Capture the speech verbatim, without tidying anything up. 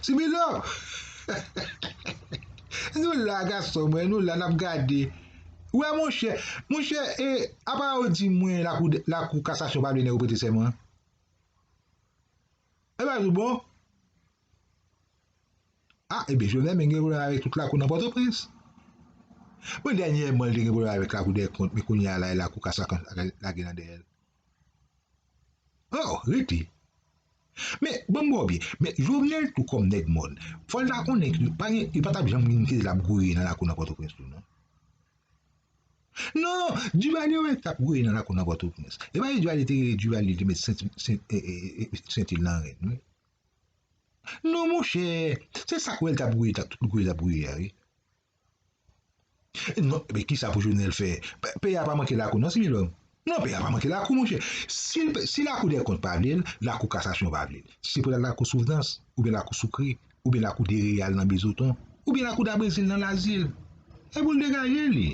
Sibilo! Nou la, gason mwen, nou la, n ap gade. Ou wè, monchè, monchè, e, apa yo di mwen lakou, lakou kasasyon pa vle nèg yo prete sèman? E pa tout bon? A, ebyen, Jovenel menm gen pwoblèm avèk tout lakou nan Pòtoprens. Bon, dènyèman, li te gen pwoblèm avèk lakou dèkont, men kounye a la, e lakou kasasyon lage nan dèyè l. Oh, rete. Men, ban m ba w byen. Men, Jovenel tou kòm nèg mòn. Fò l ta konnen ke pa gen, li pa t ap janm vin kite l ap gouye nan lakou nan Pòtoprens tou, non. Non, Duvalier wè t ap gouye nan lakou nan Pòtoprens. E pa Duvalier te rele Duvalier te met sent, sent, e, e, e, senti l nan ren, wi. Non, monchè, se sa k wè l t ap gouye, t ap tout gouye l ap gouye a, wi. Non, men kisa pou Jovenel fè? Pe-, peyi a pa manke lakou, non, Similòm? Non, peyi a pa manke lakou, monchè. Si, si lakou dèkont pa vle l, lakou kasasyon pa vle l. Si se pou l al lakou Souvnans, oubyen lakou Soukri, oubyen lakou Dereyal nan Bezoton, oubyen lakou Dabrezil nan Lazil, e pou l degaje li.